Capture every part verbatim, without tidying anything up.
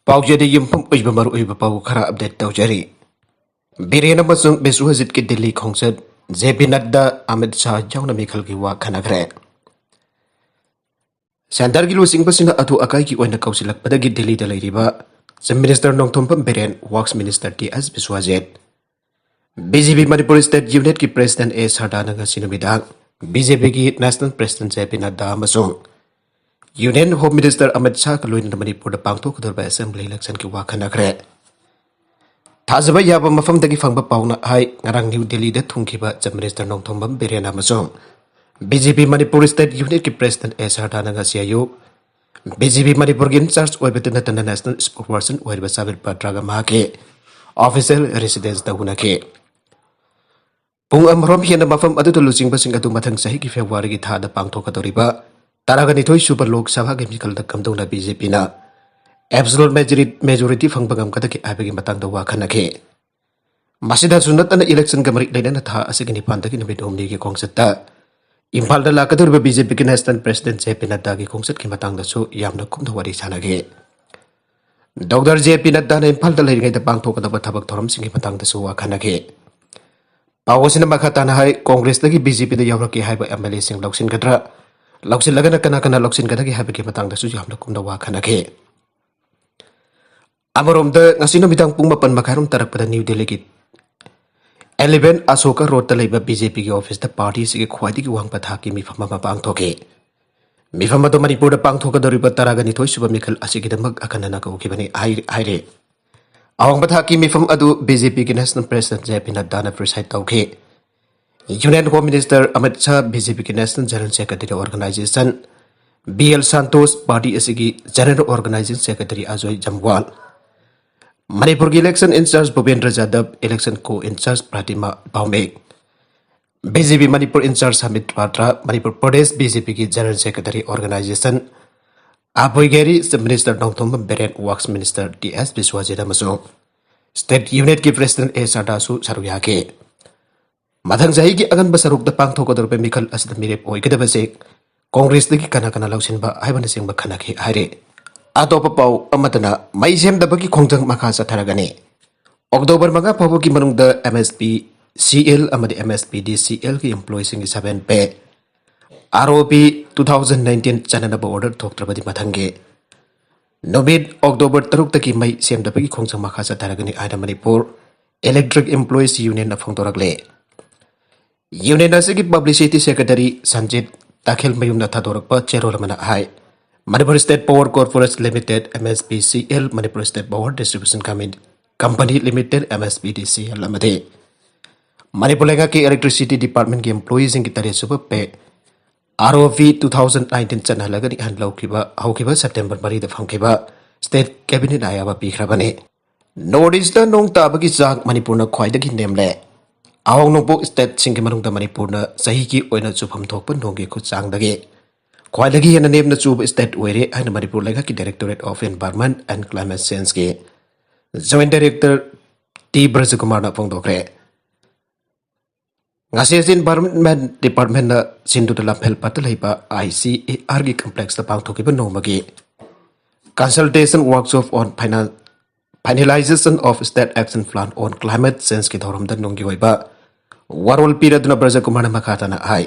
ꯄꯥꯎꯖꯦꯗ ꯌꯨꯝꯐꯝ ꯑꯣꯏꯕ ꯃꯔꯨꯑꯣꯏꯕ ꯄꯥꯎ ꯈꯔ ꯑꯞꯗꯦꯠ ꯇꯧꯖꯔꯤ꯫ ꯕꯤꯔꯦꯟ ꯑꯃꯁꯨꯡ ꯕꯤꯁ꯭ꯋꯖꯤꯠꯀꯤ ꯗꯤꯜꯂꯤ ꯈꯣꯡꯆꯠ, ꯖꯦ ꯄꯤ ꯅꯗ꯭ꯗꯥ, ꯑꯃꯤꯠ ꯁꯥꯍ ꯌꯥꯎꯅ ꯃꯤꯈꯜꯒꯤ ꯋꯥ ꯈꯟꯅꯈ꯭ꯔꯦ꯫ ꯁꯦꯟꯇꯔꯒꯤ ꯂꯨꯆꯤꯡꯕꯁꯤꯡꯅ ꯑꯊꯨ ꯑꯀꯥꯏꯒꯤ ꯑꯣꯏꯅ ꯀꯧꯁꯤꯜꯂꯛꯄꯗꯒꯤ ꯗꯤꯜꯂꯤꯗ ꯂꯩꯔꯤꯕ chief minister Nongthombam Biren, works minister T S Biswajit, B J P Manipur state ꯌꯨꯅꯤꯠꯀꯤ ꯄ꯭ꯔꯦꯁꯤꯗꯦꯟꯠ ꯑꯦ ꯁꯔꯗꯥꯅ ꯉꯁꯤ ꯅꯨꯃꯤꯗꯥꯡ ꯕꯤ ꯖꯦ ꯄꯤꯒꯤ national president J P Nadda ꯑꯃꯁꯨꯡ ꯌꯨꯅꯤꯌꯟ ꯍꯣꯝ ꯃꯤꯅꯤꯁꯇꯔ ꯑꯃꯤꯠ ꯁꯥꯍꯒ ꯂꯣꯏꯅꯅ ꯃꯅꯤꯄꯨꯔꯗ ꯄꯥꯡꯊꯣꯛꯀꯗꯧꯔꯤꯕ ꯑꯦꯁꯦꯝꯕ꯭ꯂꯤ ꯏꯂꯦꯛꯁꯟꯒꯤ ꯋꯥ ꯈꯟꯅꯈ꯭ꯔꯦ꯫ ꯊꯥꯖꯕ ꯌꯥꯕ ꯃꯐꯝꯗꯒꯤ ꯐꯪꯕ ꯄꯥꯎꯅ ꯍꯥꯏ, ꯉꯔꯥꯡ ꯅ꯭ꯌꯨ ꯗꯤꯜꯂꯤꯗ ꯊꯨꯡꯈꯤꯕ ꯆꯤꯐ ꯃꯤꯅꯤꯁꯇꯔ ꯅꯣꯡꯊꯣꯝꯕꯝ ꯕꯤꯔꯦꯟ ꯑꯃꯁꯨꯡ B J P Manipur state ꯌꯨꯅꯤꯠꯀꯤ ꯄ꯭ꯔꯦꯁꯤꯗꯦꯟꯠ ꯑꯦ ꯁꯔꯗꯥꯅ ꯉꯁꯤ ꯑꯌꯨꯛ ꯕꯤ ꯖꯦ ꯄꯤ ꯃꯅꯤꯄꯨꯔꯒꯤ ꯏꯟꯆꯥꯔꯖ ꯑꯣꯏꯕꯇ ꯅꯠꯇꯅ ꯅꯦꯁꯅꯦꯜ ꯁ꯭ꯄꯣꯛꯁꯄꯔꯁꯟ ꯑꯣꯏꯔꯤꯕ ꯁꯥꯕꯤꯠ ꯄꯥꯇ꯭ꯔꯥꯒ ꯃꯍꯥꯛꯀꯤ ꯑꯣꯐꯤꯁꯤꯌꯦꯜ ꯔꯦꯁꯤꯗꯦꯟꯁꯇ ꯎꯅꯈꯤ꯫ ꯄꯨꯡ ꯑꯃꯔꯣꯝ ꯍꯦꯟꯅ ꯃꯐꯝ ꯑꯗꯨꯗ ꯂꯨꯆꯤꯡꯕꯁꯤꯡ ꯑꯗꯨ ꯃꯊꯪ ꯆꯍꯤꯒꯤ ꯐꯦꯕ꯭ꯔꯨꯋꯥꯔꯤꯒꯤ ꯊꯥꯗ ꯄꯥꯡꯊꯣꯛꯀꯗꯧꯔꯤꯕ ꯇꯔꯥꯒ ꯅꯤꯊꯣꯏ ꯁꯨꯕ ꯂꯣꯛ ꯁꯚꯥꯒꯤ ꯃꯤꯈꯜꯗ ꯀꯝꯗꯧꯅ ꯕꯤ ꯖꯦ ꯄꯤꯅ ꯑꯦꯕꯁꯣꯂꯨꯠ ꯃꯦꯖꯣꯔꯤꯇꯤ ꯐꯪꯕ ꯉꯝꯒꯗꯒꯦ ꯍꯥꯏꯕꯒꯤ ꯃꯇꯥꯡꯗ ꯋꯥ ꯈꯟꯅꯈꯤ꯫ ꯃꯁꯤꯗꯁꯨ ꯅꯠꯇꯅ, ꯏꯂꯦꯛꯁꯟꯒ ꯃꯔꯤ ꯂꯩꯅꯅ ꯊꯥ ꯑꯁꯤꯒꯤ ꯅꯤꯄꯥꯟꯗꯒꯤ ꯅꯨꯃꯤꯠ ꯍꯨꯝꯅꯤꯒꯤ ꯈꯣꯡꯆꯠꯇ ꯏꯝꯐꯥꯜꯗ ꯂꯥꯛꯀꯗꯧꯔꯤꯕ ꯕꯤ ꯖꯦ ꯄꯤꯒꯤ ꯅꯦꯁꯅꯦꯜ ꯄ꯭ꯔꯦꯁꯤꯗꯦꯟꯠ ꯖꯦ ꯄꯤ ꯅꯗ꯭ꯗꯥꯒꯤ ꯈꯣꯡꯆꯠꯀꯤ ꯃꯇꯥꯡꯗꯁꯨ ꯌꯥꯝꯅ ꯀꯨꯞꯅ ꯋꯥꯔꯤ ꯁꯥꯟꯅꯈꯤ꯫ ꯗꯣꯛꯇꯔ ꯖꯦ ꯄꯤ ꯅꯗ꯭ꯗꯥꯅ ꯏꯝꯐꯥꯜꯗ ꯂꯩꯔꯤꯉꯩꯗ ꯄꯥꯡꯊꯣꯛꯀꯗꯕ ꯊꯕꯛ ꯊꯧꯔꯝꯁꯤꯡꯒꯤ ꯃꯇꯥꯡꯗꯁꯨ ꯋꯥ ꯈꯟꯅꯈꯤ꯫ ꯄꯥꯎ ꯑꯁꯤꯅ ꯃꯈꯥ ꯇꯥꯅ ꯍꯥꯏ, ꯀꯣꯡꯒ꯭ꯔꯦꯁꯇꯒꯤ ꯕꯤ ꯖꯦ ꯄꯤꯗ ꯌꯥꯎꯔꯛꯀꯦ ꯍꯥꯏꯕ ꯑꯦꯝ ꯑꯦꯜ ꯑꯦꯁꯤꯡ ꯂꯧꯁꯤꯟꯒꯗ꯭ꯔꯥ, ꯂꯧꯁꯤꯜꯂꯒꯅ ꯀꯅꯥ ꯀꯅꯥ ꯂꯧꯁꯤꯟꯒꯗꯒꯦ ꯍꯥꯏꯕꯒꯤ ꯃꯇꯥꯡꯗꯁꯨ ꯌꯥꯝꯅ ꯀꯨꯞꯅ ꯋꯥ ꯈꯟꯅꯈꯤ꯫ ꯑꯃꯔꯣꯝꯗ, ꯉꯁꯤ ꯅꯨꯃꯤꯗꯥꯡ ꯄꯨꯡ ꯃꯥꯄꯟ ꯃꯈꯥꯏꯔꯣꯝ ꯇꯥꯔꯛꯄꯗ ꯅ꯭ꯌꯨ ꯗꯤꯜꯂꯤꯒꯤ ꯑꯦꯂꯦꯚꯦꯟ ꯑꯁꯣꯀꯥ ꯔꯣꯗꯇ ꯂꯩꯕ ꯕꯤ ꯖꯦ ꯄꯤꯒꯤ ꯑꯣꯐꯤꯁꯇ ꯄꯥꯔꯇꯤ ꯑꯁꯤꯒꯤ ꯈ꯭ꯋꯥꯏꯗꯒꯤ ꯋꯥꯡꯕ ꯊꯥꯛꯀꯤ ꯃꯤꯐꯝ ꯑꯃ ꯄꯥꯡꯊꯣꯛꯈꯤ꯫ ꯃꯤꯐꯝ ꯑꯗꯨ ꯃꯅꯤꯄꯨꯔꯗ ꯄꯥꯡꯊꯣꯛꯀꯗꯧꯔꯤꯕ ꯇꯔꯥꯒ ꯅꯤꯊꯣꯏ ꯁꯨꯕ ꯃꯤꯈꯜ ꯑꯁꯤꯒꯤꯗꯃꯛ ꯑꯈꯟꯅꯅ ꯀꯧꯈꯤꯕꯅꯤ ꯍꯥꯏ-, ꯍꯥꯏꯔꯤ꯫ ꯑꯋꯥꯡꯕ ꯊꯥꯛꯀꯤ ꯃꯤꯐꯝ ꯑꯗꯨ ꯕꯤ ꯖꯦ ꯄꯤꯒꯤ ꯅꯦꯁꯅꯦꯜ ꯄ꯭ꯔꯦꯁꯤꯗꯦꯟꯠ ꯖꯦ ꯄꯤ ꯅꯗ꯭ꯗꯥꯅ ꯄ꯭ꯔꯤꯁꯥꯏꯗ ꯇꯧꯈꯤ꯫ Union home minister Amit Shah, B J ꯄꯤꯒꯤ national general secretary organisation, B L Santosh, party ꯑꯁꯤꯒꯤ general organising secretary Ajoy Jamwal, ꯃꯅꯤꯄꯨꯔꯒꯤ ꯏꯂꯦꯛꯁꯟ ꯏꯟꯆꯥꯔꯖ ꯚꯨꯄꯦꯟꯗ꯭ꯔ ꯖꯥꯗꯕ, election co in charge Pratima Bhowmik, B J P Manipur in charge Sambit Patra, Manipur Pradesh B J ꯄꯤꯒꯤ general secretary organisation ꯑꯕꯣꯏ ꯒꯦꯔꯤ, chief minister Nongthombam Biren, works minister T S Biswajit ꯑꯃꯁꯨꯡ state ꯌꯨꯅꯤꯠꯀꯤ president ꯑꯦ ꯁꯔꯗꯥꯁꯨ ꯁꯔꯨꯛ ꯌꯥꯈꯤ꯫ ꯃꯊꯪ ꯆꯍꯤꯒꯤ ꯑꯉꯟꯕ ꯁꯔꯨꯛꯇ ꯄꯥꯡꯊꯣꯛꯀꯗꯧꯔꯤꯕ ꯃꯤꯈꯜ ꯑꯁꯤꯗ ꯃꯤꯔꯦꯞ ꯑꯣꯏꯒꯗꯕꯁꯦ ꯀꯣꯡꯒ꯭ꯔꯦꯁꯇꯒꯤ ꯀꯅꯥ ꯀꯅꯥ ꯂꯧꯁꯤꯟꯕ ꯍꯥꯏꯕꯅꯆꯤꯡꯕ ꯈꯟꯅꯈꯤ ꯍꯥꯏꯔꯤ꯫ ꯑꯇꯣꯞꯄ ꯄꯥꯎ ꯑꯃꯠꯇꯅ ꯃꯩ ꯁꯦꯝꯗꯕꯒꯤ ꯈꯣꯡꯖꯪ ꯃꯈꯥ ꯆꯠꯊꯔꯒꯅꯤ꯫ ꯑꯣꯛꯇꯣꯕꯔ ꯃꯉꯥ ꯐꯥꯎꯕꯒꯤ ꯃꯅꯨꯡꯗ M S P C L ꯑꯃꯗꯤ M S P D C L ꯒꯤ employeeꯁꯤꯡꯒꯤ seven pay R O P two thousand nineteen ꯆꯠꯅꯅꯕ order ꯊꯣꯛꯇ꯭ꯔꯕꯗꯤ ꯃꯊꯪꯒꯤ ꯅꯨꯃꯤꯠ ꯑꯣꯛꯇꯣꯕꯔ ꯇꯔꯨꯛꯇꯒꯤ ꯃꯩ ꯁꯦꯝꯗꯕꯒꯤ ꯈꯣꯡꯖꯪ ꯃꯈꯥ ꯆꯠꯊꯔꯒꯅꯤ ꯍꯥꯏꯅ ꯃꯅꯤꯄꯨꯔ Electric Employees Unionꯅ ꯐꯣꯡꯗꯣꯔꯛꯂꯦ꯫ Union ꯑꯁꯤꯒꯤ publicity secretary ꯁꯟꯖꯤꯠ ꯇꯥꯈꯦꯜꯃꯌꯨꯝꯅ ꯊꯥꯗꯣꯔꯛꯄ ꯆꯦꯔꯣꯜ ꯑꯃꯅ ꯍꯥꯏ, Manipur State Power Corporation Limited, M S P C L, Manipur State Power Distribution Company, Company Limited, M S P D C L, ꯑꯃꯗꯤ ꯃꯅꯤꯄꯨꯔ ꯂꯩꯉꯥꯛꯀꯤ Electricity Departmentꯀꯤ employeeꯁꯤꯡꯒꯤ ꯇꯔꯦꯠ ꯁꯨꯕ pay R O P two thousand nineteen ꯆꯠꯅꯍꯜꯂꯒꯅꯤ ꯍꯥꯏꯅ ꯂꯧꯈꯤꯕ ꯍꯧꯈꯤꯕ September ꯃꯔꯤꯗ ꯐꯪꯈꯤꯕ state cabinetꯅ ꯑꯌꯥꯕ ꯄꯤꯈ꯭ꯔꯕꯅꯤ꯫ North Eastꯇ ꯅꯣꯡ ꯇꯥꯕꯒꯤ ꯆꯥꯡ ꯃꯅꯤꯄꯨꯔꯅ ꯈ꯭ꯋꯥꯏꯗꯒꯤ ꯅꯦꯝꯂꯦ꯫ ꯑꯋꯥꯡ ꯅꯣꯡꯄꯣꯛ stateꯁꯤꯡꯒꯤ ꯃꯅꯨꯡꯗ ꯃꯅꯤꯄꯨꯔꯅ ꯆꯍꯤꯒꯤ ꯑꯣꯏꯅ ꯆꯨꯐꯝ ꯊꯣꯛꯄ ꯅꯣꯡꯒꯤ ꯈꯨꯠꯆꯥꯡꯗꯒꯤ ꯈ꯭ꯋꯥꯏꯗꯒꯤ ꯍꯦꯟꯅ ꯅꯦꯝꯅ ꯆꯨꯕ state ꯑꯣꯏꯔꯦ ꯍꯥꯏꯅ ꯃꯅꯤꯄꯨꯔ ꯂꯩꯉꯥꯛꯀꯤ Directorate of Environment and Climate Changeꯀꯤ Joint Director T ꯕ꯭ꯔꯖꯀꯨꯃꯥꯔꯅ ꯐꯣꯡꯗꯣꯛꯈ꯭ꯔꯦ꯫ ꯉꯁꯤ ꯑꯁꯤ Environment Departmentꯅ ꯁꯤꯟꯗꯨꯅ ꯂꯝꯐꯦꯜ ꯄꯥꯠꯇ ꯂꯩꯕ I C A Rꯒꯤ complexꯇ ꯄꯥꯡꯊꯣꯛꯈꯤꯕ ꯅꯣꯡꯃꯒꯤ consultation workshop on final, finalization of State Action Plan on Climate Changeꯀꯤ ꯊꯧꯔꯝꯗ ꯅꯨꯡꯒꯤ ꯑꯣꯏꯕ ꯋꯥꯔꯣꯜ ꯄꯤꯔꯗꯨꯅ ꯕ꯭ꯔꯖꯀꯨꯃꯥꯔꯅ ꯃꯈꯥ ꯇꯥꯅ ꯍꯥꯏ,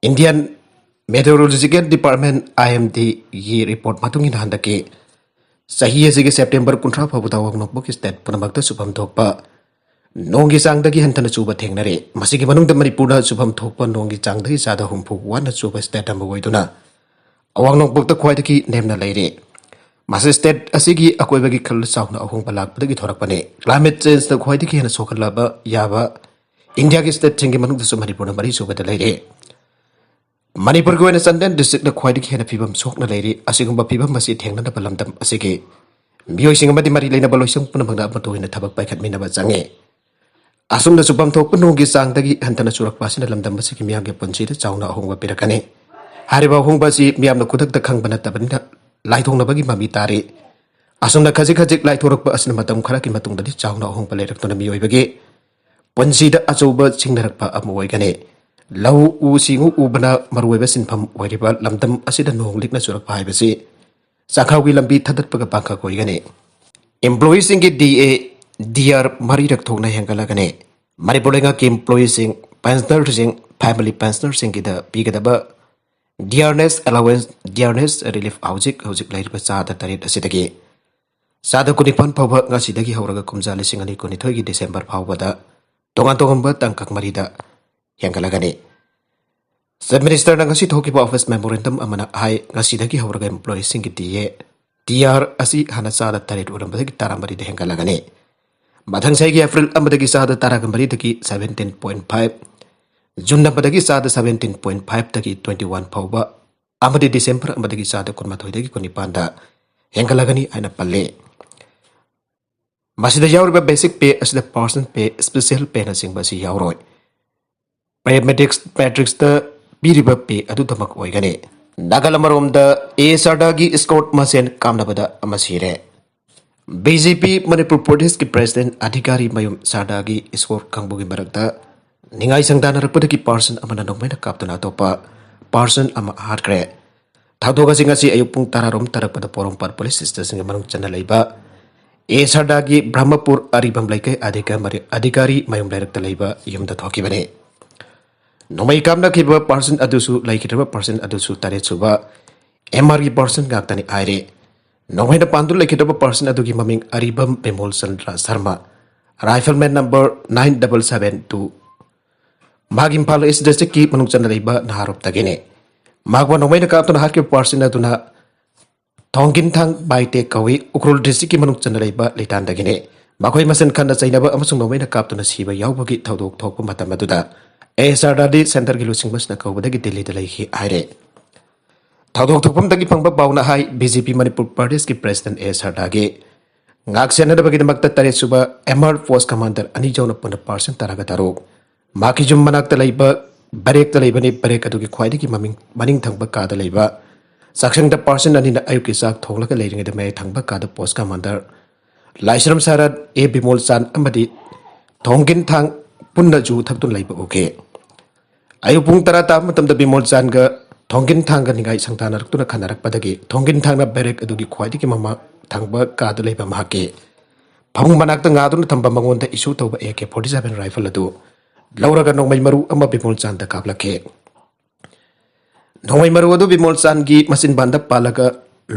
Indian Meteorological Department, I M Dꯒꯤ report ꯃꯇꯨꯡ ꯏꯟꯅ ꯍꯟꯗꯛꯀꯤ ꯆꯍꯤ ꯑꯁꯤꯒꯤ September ꯀꯨꯟꯊ꯭ꯔꯥ ꯐꯥꯎꯕꯗ ꯑꯋꯥꯡ ꯅꯣꯡꯄꯣꯛꯀꯤ state ꯄꯨꯝꯅꯃꯛꯇ ꯆꯨꯐꯝ ꯊꯣꯛꯄ ꯅꯣꯡꯒꯤ ꯆꯥꯡꯗꯒꯤ ꯍꯟꯊꯅ ꯆꯨꯕ ꯊꯦꯡꯅꯔꯦ꯫ ꯃꯁꯤꯒꯤ ꯃꯅꯨꯡꯗ ꯃꯅꯤꯄꯨꯔꯗ ꯆꯨꯐꯝ ꯊꯣꯛꯄ ꯅꯣꯡꯒꯤ ꯆꯥꯡꯗꯒꯤ ꯆꯥꯗ ꯍꯨꯝꯐꯨ ꯋꯥꯅ ꯆꯨꯕ state ꯑꯃ ꯑꯣꯏꯗꯨꯅ ꯑꯋꯥꯡ ꯅꯣꯡꯄꯣꯛꯇ ꯈ꯭ꯋꯥꯏꯗꯒꯤ ꯅꯦꯝꯅ ꯂꯩꯔꯦ꯫ ꯃꯁꯤ state ꯑꯁꯤꯒꯤ ꯑꯀꯣꯏꯕꯒꯤ ꯈꯜ ꯆꯥꯎꯅ ꯑꯍꯣꯡꯕ ꯂꯥꯛꯄꯗꯒꯤ ꯊꯣꯔꯛꯄꯅꯤ꯫ Climate changeꯅ ꯈ꯭ꯋꯥꯏꯗꯒꯤ ꯍꯦꯟꯅ ꯁꯣꯛꯍꯜꯂꯕ ꯌꯥꯕ Indiaꯒꯤ stateꯁꯤꯡꯒꯤ ꯃꯅꯨꯡꯗꯁꯨ ꯃꯅꯤꯄꯨꯔꯅ ꯃꯔꯤ ꯁꯨꯕꯗ ꯂꯩꯔꯦ꯫ ꯃꯅꯤꯄꯨꯔꯒꯤ ꯑꯣꯏꯅ ꯆꯥꯟꯗꯦꯜ districtꯅ ꯈ꯭ꯋꯥꯏꯗꯒꯤ ꯍꯦꯟꯅ ꯐꯤꯕꯝ ꯁꯣꯛꯅ ꯂꯩꯔꯤ꯫ ꯑꯁꯤꯒꯨꯝꯕ ꯐꯤꯕꯝ ꯑꯁꯤ ꯊꯦꯡꯅꯅꯕ ꯂꯝꯗꯝ ꯑꯁꯤꯒꯤ ꯃꯤꯑꯣꯏꯁꯤꯡ ꯑꯃꯗꯤ ꯃꯔꯤ ꯂꯩꯅꯕ ꯂꯣꯏꯁꯪ ꯄꯨꯝꯅꯃꯛꯅ ꯑꯃꯠꯇ ꯑꯣꯏꯅ ꯊꯕꯛ ꯄꯥꯏꯈꯠꯃꯤꯟꯅꯕ ꯆꯪꯉꯤ꯫ ꯑꯁꯨꯝꯅ ꯆꯨꯐꯝ ꯊꯣꯛꯄ ꯅꯣꯡꯒꯤ ꯆꯥꯡꯗꯒꯤ ꯍꯟꯊꯅ ꯆꯨꯔꯛꯄ ꯑꯁꯤꯅ ꯂꯝꯗꯝ ꯑꯁꯤꯒꯤ ꯃꯤꯌꯥꯝꯒꯤ ꯄꯨꯟꯁꯤꯗ ꯆꯥꯎꯅ ꯑꯍꯣꯡꯕ ꯄꯤꯔꯛꯀꯅꯤ꯫ ꯍꯥꯏꯔꯤꯕ ꯑꯍꯣꯡꯕ ꯑꯁꯤ ꯃꯤꯌꯥꯝꯅ ꯈꯨꯗꯛꯇ ꯈꯪꯕ ꯅꯠꯇꯕꯅꯤꯅ ꯂꯥꯏꯊꯣꯛꯅꯕꯒꯤ ꯃꯃꯤ ꯇꯥꯔꯤ꯫ ꯑꯁꯨꯝꯅ ꯈꯖꯤꯛ ꯈꯖꯤꯛ ꯂꯥꯏꯊꯣꯔꯛꯄ ꯑꯁꯤꯅ ꯃꯇꯝ ꯈꯔꯒꯤ ꯃꯇꯨꯡꯗꯗꯤ ꯆꯥꯎꯅ ꯑꯍꯣꯡꯕ ꯂꯩꯔꯛꯇꯨꯅ ꯃꯤꯑꯣꯏꯕꯒꯤ ꯄꯨꯟꯁꯤꯗ ꯑꯆꯧꯕ ꯁꯤꯡꯅꯔꯛꯄ ꯑꯃ ꯑꯣꯏꯒꯅꯤ꯫ ꯂꯧ ꯎ ꯁꯤꯡꯎ ꯎꯕꯅ ꯃꯔꯨꯑꯣꯏꯕ ꯁꯤꯟꯐꯝ ꯑꯣꯏꯔꯤꯕ ꯂꯝꯗꯝ ꯑꯁꯤꯗ ꯅꯣꯡ ꯂꯤꯛꯅ ꯆꯨꯔꯛꯄ ꯍꯥꯏꯕꯁꯤ ꯆꯥꯛꯈꯥꯎꯒꯤ ꯂꯝꯕꯤ ꯊꯥꯗꯠꯄꯒ ꯄꯥꯡꯈꯛ ꯑꯣꯏꯒꯅꯤ꯫ ꯏꯝꯄ꯭ꯂꯣꯌꯤꯁꯤꯡꯒꯤ ꯗꯤ ꯑꯦ, ꯗꯤ ꯑꯥꯔ ꯃꯔꯤꯔꯛ ꯊꯣꯛꯅ ꯍꯦꯟꯒꯠꯂꯒꯅꯤ꯫ ꯃꯅꯤꯄꯨꯔ ꯂꯩꯉꯥꯛꯀꯤ ꯏꯝꯄ꯭ꯂꯣꯌꯤꯁꯤꯡ, ꯄꯦꯟꯁꯅꯔꯁꯤꯡ, ꯐꯦꯃꯤꯂꯤ ꯄꯦꯟꯁꯅꯔꯁꯤꯡꯒꯤꯗ ꯄꯤꯒꯗꯕ ꯗꯤꯌꯥꯔꯅꯦꯁ ꯑꯦꯂꯥꯋꯦꯟꯁ, ꯗꯤꯌꯥꯔꯅꯦꯁ ꯔꯤꯂꯤꯐ ꯍꯧꯖꯤꯛ ꯍꯧꯖꯤꯛ ꯂꯩꯔꯤꯕ ꯆꯥꯗ ꯇꯔꯦꯠ ꯑꯁꯤꯗꯒꯤ ꯆꯥꯗ ꯀꯨꯟꯅꯤꯄꯥꯟ ꯐꯥꯎꯕ ꯉꯁꯤꯗꯒꯤ ꯍꯧꯔꯒ ꯀꯨꯝꯖꯥ ꯂꯤꯁꯤꯡ ꯑꯅꯤ ꯀꯨꯟꯅꯤꯊꯣꯏꯒꯤ ꯗꯤꯁꯦꯝꯕꯔ ꯐꯥꯎꯕꯗ ꯇꯣꯉꯥꯟ ꯇꯣꯉꯥꯟꯕ ꯇꯥꯡꯀꯛ ꯃꯔꯤꯗ ꯍꯦꯟꯒꯠꯂꯒꯅꯤ꯫ ꯆꯤꯐ ꯃꯤꯅꯤꯁꯇꯔꯅ ꯉꯁꯤ ꯊꯣꯛꯈꯤꯕ ꯑꯣꯐꯤꯁ ꯃꯦꯃꯣꯔꯦꯟꯗꯝ ꯑꯃꯅ ꯍꯥꯏ, ꯉꯁꯤꯗꯒꯤ ꯍꯧꯔꯒ ꯏꯝꯄ꯭ꯂꯣꯌꯤꯁꯤꯡꯒꯤ ꯗꯤ ꯑꯦ, ꯗꯤ ꯑꯥꯔ ꯑꯁꯤ ꯍꯥꯟꯅ ꯆꯥꯗ ꯇꯔꯦꯠ ꯑꯣꯏꯔꯝꯕꯗꯒꯤ ꯇꯔꯥꯃꯔꯤꯗ ꯍꯦꯟꯒꯠꯂꯒꯅꯤ꯫ ꯃꯊꯪ ꯆꯍꯤꯒꯤ ꯑꯦꯄ꯭ꯔꯤꯜ ꯑꯃꯗꯒꯤ ꯆꯥꯗ ꯇꯔꯥꯒ ꯃꯔꯤꯗꯒꯤ seventeen point five, ꯖꯨꯟ ꯑꯃꯗꯒꯤ ꯆꯥꯗ seventeen point five ꯇꯒꯤ twenty one ꯐꯥꯎꯕ ꯑꯃꯗꯤ ꯗꯤꯁꯦꯝꯕꯔ ꯑꯃꯗꯒꯤ ꯆꯥꯗ ꯀꯨꯟꯃꯥꯊꯣꯏꯗꯒꯤ ꯀꯨꯟꯅꯤꯄꯥꯟꯗ ꯍꯦꯟꯒꯠꯂꯒꯅꯤ ꯍꯥꯏꯅ ꯄꯜꯂꯤ꯫ ꯃꯁꯤꯗ ꯌꯥꯎꯔꯤꯕ ꯕꯦꯁꯤꯛ ꯄꯦ ꯑꯁꯤꯗ ꯄꯥꯔꯁꯟ ꯄꯦ, ꯁ꯭ꯄꯦꯁꯤꯌꯦꯜ ꯄꯦꯅꯆꯤꯡꯕ ꯑꯁꯤ ꯌꯥꯎꯔꯣꯏ꯫ ꯄꯦ ꯃꯦꯇ꯭ꯔꯤꯛꯁ, ꯃꯦꯇ꯭ꯔꯤꯛꯁꯇ ꯄꯤꯔꯤꯕ ꯄꯦ ꯑꯗꯨꯗꯃꯛ ꯑꯣꯏꯒꯅꯤ꯫ ꯅꯥꯒꯜ ꯑꯃꯔꯣꯝꯗ ꯑꯦ ꯑꯦꯁ ꯑꯥꯔꯗꯥꯒꯤ ꯏꯁꯀꯣꯔꯠ ꯃꯁꯦꯟ ꯀꯥꯞꯅꯕꯗ ꯑꯃ ꯁꯤꯔꯦ꯫ ꯕꯤ ꯖꯦ ꯄꯤ ꯃꯅꯤꯄꯨꯔ ꯄ꯭ꯔꯗꯦꯁꯀꯤ ꯄ꯭ꯔꯦꯁꯤꯗꯦꯟ ꯑꯙꯤꯀꯥꯔꯤ ꯃꯌꯨꯝ ꯁꯥꯔꯗꯥꯒꯤ ꯏꯁꯀꯣꯔꯠ ꯀꯥꯡꯕꯨꯒꯤ ꯃꯔꯛꯇ ꯅꯤꯡꯉꯥꯏ ꯁꯪꯗꯥꯅꯔꯛꯄꯗꯒꯤ ꯄꯥꯔꯁꯟ ꯑꯃꯅ ꯅꯣꯡꯃꯩꯅ ꯀꯥꯞꯇꯨꯅ ꯑꯇꯣꯞꯄ ꯄꯥꯔꯁꯟ ꯑꯃ ꯍꯥꯠꯈ꯭ꯔꯦ꯫ ꯊꯧꯗꯣꯛ ꯑꯁꯤ ꯉꯁꯤ ꯑꯌꯨꯛ ꯄꯨꯡ ꯇꯔꯥꯔꯣꯝ ꯇꯥꯔꯛꯄꯗ ꯄꯣꯔꯣꯝꯄꯥꯠ ꯄꯨꯂꯤꯁ ꯁ꯭ꯇꯦꯁꯟꯒꯤ ꯃꯅꯨꯡ ꯆꯟꯅ ꯂꯩꯕ ꯑꯦ ꯁꯥꯔꯗꯥꯒꯤ ꯕ꯭ꯔꯍꯃꯄꯨꯔ ꯑꯔꯤꯕꯝ ꯂꯩꯀꯥꯏ ꯑꯙꯤꯀꯥꯔꯤ, ꯑꯙꯤꯀꯥꯔꯤ ꯃꯌꯨꯝ ꯂꯩꯔꯛꯇ ꯂꯩꯕ ꯌꯨꯝꯗ ꯊꯣꯛꯈꯤꯕꯅꯤ꯫ ꯅꯣꯡꯃꯩ ꯀꯥꯞꯅꯈꯤꯕ ꯄꯥꯔꯁꯟ ꯑꯗꯨꯁꯨ, ꯂꯩꯈꯤꯗ꯭ꯔꯕ ꯄꯥꯔꯁꯟ ꯑꯗꯨꯁꯨ ꯇꯔꯦꯠ ꯁꯨꯕ ꯑꯦꯝ ꯑꯥꯔꯒꯤ ꯄꯥꯔꯁꯟ ꯉꯥꯛꯇꯅꯤ ꯍꯥꯏꯔꯤ꯫ ꯅꯣꯡꯃꯩꯅ ꯄꯥꯟꯗꯨꯅ ꯂꯩꯈꯤꯗ꯭ꯔꯕ ꯄꯥꯔꯁꯟ ꯑꯗꯨꯒꯤ ꯃꯃꯤꯡ ꯑꯔꯤꯕꯝ Bimol Chandra Sharma, rifleman number nine double seven two꯫ ꯃꯍꯥꯛ ꯏꯝꯐꯥꯜ ꯏꯁ ꯗꯤꯁꯇ꯭ꯔꯤꯛꯀꯤ ꯃꯅꯨꯡ ꯆꯟꯅ ꯂꯩꯕ ꯅꯍꯥꯔꯣꯞꯇꯒꯤꯅꯤ꯫ ꯃꯍꯥꯛꯄꯨ ꯅꯣꯡꯃꯩꯅ ꯀꯥꯞꯇꯨꯅ ꯍꯥꯠꯈꯤꯕ ꯄꯥꯔꯁꯟ ꯑꯗꯨꯅ ꯊꯣꯡꯒꯤꯟꯊꯥꯡ ꯕꯥꯏꯇꯦ ꯀꯧꯏ, ꯎꯈ꯭ꯔꯨꯜ ꯗꯤꯁꯇ꯭ꯔꯤꯛꯀꯤ ꯃꯅꯨꯡ ꯆꯟꯅ ꯂꯩꯕ ꯂꯩꯇꯥꯟꯗꯒꯤꯅꯤ꯫ ꯃꯈꯣꯏ ꯃꯁꯦꯟ ꯈꯠꯅ ꯆꯩꯅꯕ ꯑꯃꯁꯨꯡ ꯅꯣꯡꯃꯩꯅ ꯀꯥꯞꯇꯨꯅ ꯁꯤꯕ ꯌꯥꯎꯕꯒꯤ ꯊꯧꯗꯣꯛ ꯊꯣꯛꯄ ꯃꯇꯝ ꯑꯗꯨꯗ ꯑꯦ ꯑꯦꯁ ꯑꯥꯔꯗꯥꯗꯤ ꯁꯦꯟꯇꯔꯒꯤ ꯂꯨꯆꯤꯡꯕꯁꯤꯅ ꯀꯧꯕꯗꯒꯤ ꯗꯤꯜꯂꯤꯗ ꯂꯩꯈꯤ ꯍꯥꯏꯔꯦ꯫ ꯊꯧꯗꯣꯛ ꯊꯣꯛꯐꯝꯗꯒꯤ ꯐꯪꯕ ꯄꯥꯎꯅ ꯍꯥꯏ, ꯕꯤ ꯖꯦ ꯄꯤ ꯃꯅꯤꯄꯨꯔ ꯄ꯭ꯔꯗꯦꯁꯀꯤ ꯄ꯭ꯔꯦꯁꯤꯗꯦꯟ ꯑꯦ ꯑꯦꯁ ꯑꯥꯔꯗꯥꯒꯤ ꯉꯥꯛ ꯁꯦꯟꯅꯅꯕꯒꯤꯗꯃꯛꯇ ꯇꯔꯦꯠ ꯁꯨꯕ ꯑꯦꯝ ꯑꯥꯔ ꯐꯣꯔꯁ ꯀꯃꯥꯟꯗꯔ ꯑꯅꯤ ꯌꯥꯎꯅ ꯄꯨꯟꯅ ꯄꯥꯔꯁꯟ ꯇꯔꯥꯒ ꯇꯔꯨꯛ ꯃꯍꯥꯛꯀꯤ ꯌꯨꯝ ꯃꯅꯥꯛꯇ ꯂꯩꯕ ꯕꯔꯦꯛꯇ ꯂꯩꯕꯅꯤ꯫ ꯕꯔꯦꯛ ꯑꯗꯨꯒꯤ ꯈ꯭ꯋꯥꯏꯗꯒꯤ ꯃꯃꯤꯡ, ꯃꯅꯤꯡ ꯊꯪꯕ ꯀꯥꯗ ꯂꯩꯕ ꯆꯥꯛꯁꯪꯗ ꯄꯥꯔꯁꯟ ꯑꯅꯤꯅ ꯑꯌꯨꯛꯀꯤ ꯆꯥꯛ ꯊꯣꯡꯂꯒ ꯂꯩꯔꯤꯉꯩꯗ ꯃꯌꯥꯏ ꯊꯪꯕ ꯀꯥꯗ ꯄꯣꯁ ꯀꯃꯥꯟꯗꯔ ꯂꯥꯏꯁ꯭ꯔꯝ ꯁꯔꯠ, ꯑꯦ ꯕꯤꯃꯣꯜ ꯆꯥꯟ ꯑꯃꯗꯤ ꯊꯣꯡꯒꯤꯟ ꯊꯥꯡ ꯄꯨꯟꯅ ꯖꯨ ꯊꯛꯇꯨꯅ ꯂꯩꯕ ꯎꯈꯤ꯫ ꯑꯌꯨꯛ ꯄꯨꯡ ꯇꯔꯥ ꯇꯥꯕ ꯃꯇꯝꯗ ꯕꯤꯃꯣꯜ ꯆꯥꯟꯒ ꯊꯣꯡꯒꯤꯟ ꯊꯥꯡꯒ ꯅꯤꯡꯉꯥꯏ ꯁꯪꯗꯥꯅꯔꯛꯇꯨꯅ ꯈꯟꯅꯔꯛꯄꯗꯒꯤ ꯊꯣꯡꯒꯤꯟ ꯊꯥꯡꯅ ꯕꯦꯔꯦꯛ ꯑꯗꯨꯒꯤ ꯈ꯭ꯋꯥꯏꯗꯒꯤ ꯃꯃꯥꯡ ꯊꯪꯕ ꯀꯥꯗ ꯂꯩꯕ ꯃꯍꯥꯛꯀꯤ ꯐꯃꯨꯡ ꯃꯅꯥꯛꯇ ꯉꯥꯗꯨꯅ ꯊꯝꯕ ꯃꯉꯣꯟꯗ ꯏꯁꯨ ꯇꯧꯕ A K forty seven rifle ꯑꯗꯨ ꯂꯧꯔꯒ ꯅꯣꯡꯃꯩ ꯃꯔꯨ ꯑꯃ ꯕꯤꯃꯣꯜ ꯆꯥꯟꯗ ꯀꯥꯞꯂꯛꯈꯤ꯫ ꯅꯣꯡꯃꯩ ꯃꯔꯨ ꯑꯗꯨ ꯕꯤꯃꯣꯜ ꯆꯥꯟꯒꯤ ꯃꯆꯤꯟꯕꯥꯟꯗ ꯄꯥꯜꯂꯒ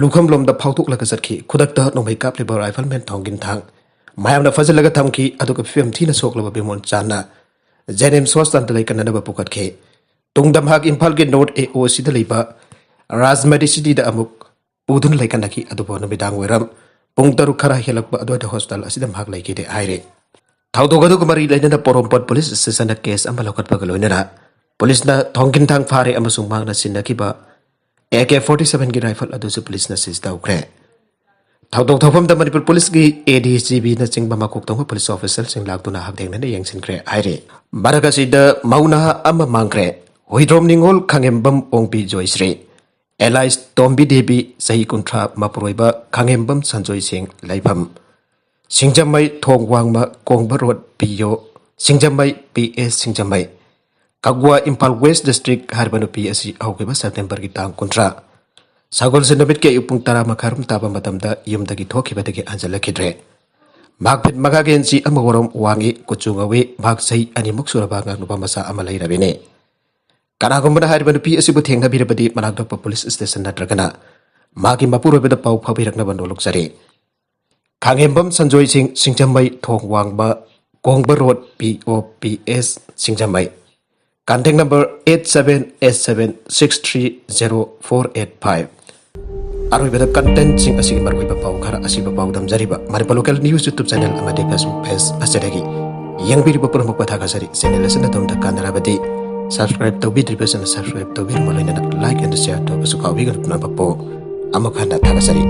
ꯂꯨꯈꯝꯂꯣꯝꯗ ꯐꯥꯎꯗꯣꯛꯂꯒ ꯆꯠꯈꯤ꯫ ꯈꯨꯗꯛꯇ ꯅꯣꯡꯃꯩ ꯀꯥꯞꯂꯤꯕ ꯔꯥꯏꯐꯜꯃꯦꯟ ꯊꯣꯡꯒꯤꯟ ꯊꯥꯡ ꯃꯌꯥꯝꯅ ꯐꯥꯖꯤꯜꯂꯒ ꯊꯝꯈꯤ, ꯑꯗꯨꯒ ꯐꯤꯕꯝ ꯊꯤꯅ ꯁꯣꯛꯂꯕ ꯕꯤꯃꯣꯜ ꯆꯥꯟꯅ ꯖꯦꯅꯤꯝꯁ ꯍꯣꯁꯄꯤꯇꯥꯜꯗ ꯂꯩꯀꯠꯅꯅꯕ ꯄꯨꯈꯠꯈꯤ꯫ ꯇꯨꯡꯗ ꯃꯍꯥꯛ ꯏꯝꯐꯥꯜꯒꯤ ꯅꯣꯔꯠ ꯑꯦ ꯑꯣ ꯁꯤꯗ ꯂꯩꯕ ꯔꯥꯖꯃꯔꯤ ꯁꯤꯇꯤꯗ ꯑꯃꯨꯛ ꯄꯨꯗꯨꯅ ꯂꯩꯀꯠꯅꯈꯤ꯫ ꯑꯗꯨꯕꯨ ꯅꯨꯃꯤꯗꯥꯡ ꯋꯥꯏꯔꯝ ꯄꯨꯡ ꯇꯔꯨꯛ ꯈꯔ ꯍꯦꯜꯂꯛꯄ ꯑꯗꯨꯋꯥꯏꯗ ꯍꯣꯁꯄꯤꯇꯥꯜ ꯑꯁꯤꯗ ꯃꯍꯥꯛ ꯂꯩꯈꯤꯗꯦ ꯍꯥꯏꯔꯤ꯫ ꯊꯧꯗꯣꯛ ꯑꯗꯨꯒ ꯃꯔꯤ ꯂꯩꯅꯅ ꯄꯣꯔꯣꯝꯄꯥꯠ ꯄꯨꯂꯤꯁ ꯁ꯭ꯇꯦꯁꯟꯗ ꯀꯦꯁ ꯑꯃ ꯂꯧꯈꯠꯄꯒ ꯂꯣꯏꯅꯅ ꯄꯨꯂꯤꯁꯅ ꯊꯣꯡꯒꯤꯟ ꯊꯥꯡ ꯐꯥꯔꯦ ꯑꯃꯁꯨꯡ ꯃꯍꯥꯛꯅ ꯁꯤꯖꯤꯟꯅꯈꯤꯕ ꯑꯦ ꯀꯦ ꯐꯣꯔꯇꯤ ꯁꯚꯦꯟꯒꯤ ꯔꯥꯏꯐꯜ ꯑꯗꯨꯁꯨ ꯄꯨꯂꯤꯁꯅ ꯁꯤꯖ ꯇꯧꯈ꯭ꯔꯦ꯫ ꯊꯧꯗꯣꯛ ꯊꯣꯛꯐꯝꯗ ꯃꯅꯤꯄꯨꯔ ꯄꯨꯂꯤꯁꯀꯤ ꯑꯦ ꯗꯤ ꯖꯤ ꯕꯤꯅꯆꯤꯡꯕ ꯃꯀꯣꯛ ꯊꯣꯡꯕ ꯄꯨꯂꯤꯁ ꯑꯣꯐꯤꯁꯔꯁꯤꯡ ꯂꯥꯛꯇꯨꯅ ꯍꯛꯊꯦꯡꯅꯅ ꯌꯦꯡꯁꯤꯟꯈ꯭ꯔꯦ ꯍꯥꯏꯔꯤ꯫ ꯃꯔꯛ ꯑꯁꯤꯗ ꯃꯧ ꯅꯍꯥ ꯑꯃ ꯃꯥꯡꯈ꯭ꯔꯦ꯫ ꯍꯨꯏꯗ꯭ꯔꯣꯝ ꯅꯤꯉꯣꯜ ꯈꯥꯉꯦꯝꯕꯝ ꯑꯣꯡꯕꯤ ꯖꯣꯏꯁ꯭ꯔꯤ, ꯑꯦꯂꯥꯏꯁ ꯇꯣꯝꯕꯤ ꯗꯦꯕꯤ, ꯆꯍꯤ ꯀꯨꯟꯊ꯭ꯔꯥ, ꯃꯄꯨꯔꯣꯏꯕ ꯈꯥꯉꯦꯝꯕꯝ ꯁꯟꯖꯣꯏ ꯁꯤꯡ, ꯂꯩꯐꯝ ꯁꯤꯡꯖꯃꯩ ꯊꯣꯡ ꯋꯥꯡꯃ ꯀꯣꯡꯕ ꯔꯣꯗ ꯄꯤ ꯑꯣ, ꯁꯤꯡꯖꯃꯩ ꯄꯤ ꯑꯦꯁ ꯁꯤꯡꯖꯃꯩ, ꯀꯒꯋꯥ, ꯏꯝꯐꯥꯜ ꯋꯦꯁ ꯗꯤꯁꯇ꯭ꯔꯤꯛ ꯍꯥꯏꯔꯤꯕ ꯅꯨꯄꯤ ꯑꯁꯤ ꯍꯧꯈꯤꯕ ꯁꯦꯞꯇꯦꯝꯕꯔꯒꯤ ꯇꯥꯡ ꯀꯨꯟꯊ꯭ꯔꯥ ꯁꯒꯣꯜꯁꯦꯟ ꯅꯨꯃꯤꯠꯀꯤ ꯑꯌꯨꯛ ꯄꯨꯡ ꯇꯔꯥ ꯃꯈꯥꯏꯔꯣꯝ ꯇꯥꯕ ꯃꯇꯝꯗ ꯌꯨꯝꯗꯒꯤ ꯊꯣꯛꯈꯤꯕꯗꯒꯤ ꯍꯟꯖꯤꯜꯂꯛꯈꯤꯗ꯭ꯔꯦ꯫ ꯃꯍꯥꯛ ꯐꯤꯠ ꯃꯉꯥꯒꯤ ꯏꯟꯆꯤ ꯑꯃ ꯋꯥꯔꯣꯝ ꯋꯥꯡꯏ, ꯀꯨꯆꯨ ꯉꯧꯏ, ꯃꯍꯥꯛ ꯆꯍꯤ ꯑꯅꯤꯃꯨꯛ ꯁꯨꯔꯕ ꯑꯉꯥꯡ ꯅꯨꯄꯥ ꯃꯆꯥ ꯑꯃ ꯂꯩꯔꯕꯤꯅꯤ꯫ ꯀꯅꯥꯒꯨꯝꯕꯅ ꯍꯥꯏꯔꯤꯕ ꯅꯨꯄꯤ ꯑꯁꯤꯕꯨ ꯊꯦꯡꯅꯕꯤꯔꯕꯗꯤ ꯃꯅꯥꯛ ꯅꯛꯄ ꯄꯨꯂꯤꯁ ꯁ꯭ꯇꯦꯁꯟ ꯅꯠꯇ꯭ꯔꯒꯅ ꯃꯥꯒꯤ ꯃꯄꯨꯔꯣꯏꯕꯗ ꯄꯥꯎ ꯐꯥꯎꯕꯤꯔꯛꯅꯕ ꯅꯣꯜꯂꯨꯛꯆꯔꯤ꯫ ꯈꯥꯉꯦꯝꯕꯝ ꯁꯟꯖꯣꯏ ꯁꯤꯡ, ꯁꯤꯡꯖꯃꯩ ꯊꯣꯡ ꯋꯥꯡꯃ ꯀꯣꯡꯕ ꯔꯣꯗ ꯄꯤ ꯑꯣ ꯄꯤ ꯑꯦꯁ ꯁꯤꯡꯖꯃꯩ, contact number eight seven eight seven six three zero four eight five꯫ ꯑꯔꯣꯏꯕꯗ ꯀꯟꯇꯦꯟꯠꯁꯤꯡ ꯑꯁꯤꯒꯤ ꯃꯔꯨꯑꯣꯏꯕ ꯄꯥꯎ ꯈꯔ ꯑꯁꯤꯕ ꯄꯥꯎꯗꯝꯖꯔꯤꯕ Manipur local news YouTube channel ꯑꯃꯗꯤ ꯐꯦꯁꯕꯨꯛ ꯄꯦꯖ ꯑꯁꯤꯗꯒꯤ ꯌꯦꯡꯕꯤꯔꯤꯕ ꯄꯨꯝꯅꯃꯛꯄꯨ ꯊꯥꯒꯠꯆꯔꯤ꯫ ꯆꯦꯅꯦꯜ ꯑꯁꯤꯅ ꯑꯗꯣꯝꯗ ꯀꯥꯟꯅꯔꯕꯗꯤ ꯁꯕꯁꯀ꯭ꯔꯥꯏꯕ ꯇꯧꯕꯤꯗ꯭ꯔꯤꯕꯁꯤꯡꯅ ꯁꯕꯁꯀ꯭ꯔꯥꯏꯕ ꯇꯧꯕꯤꯔꯝꯕ ꯂꯣꯏꯅꯅ ꯂꯥꯏꯛ ꯑꯦꯟ ꯁꯤꯌꯥꯔ ꯇꯧꯕꯁꯨ ꯀꯥꯎꯕꯤꯒꯅꯨ꯫ ꯄꯨꯝꯅꯃꯛꯄꯨ ꯑꯃꯨꯛ ꯍꯟꯅ ꯊꯥꯒꯠꯆꯔꯤ꯫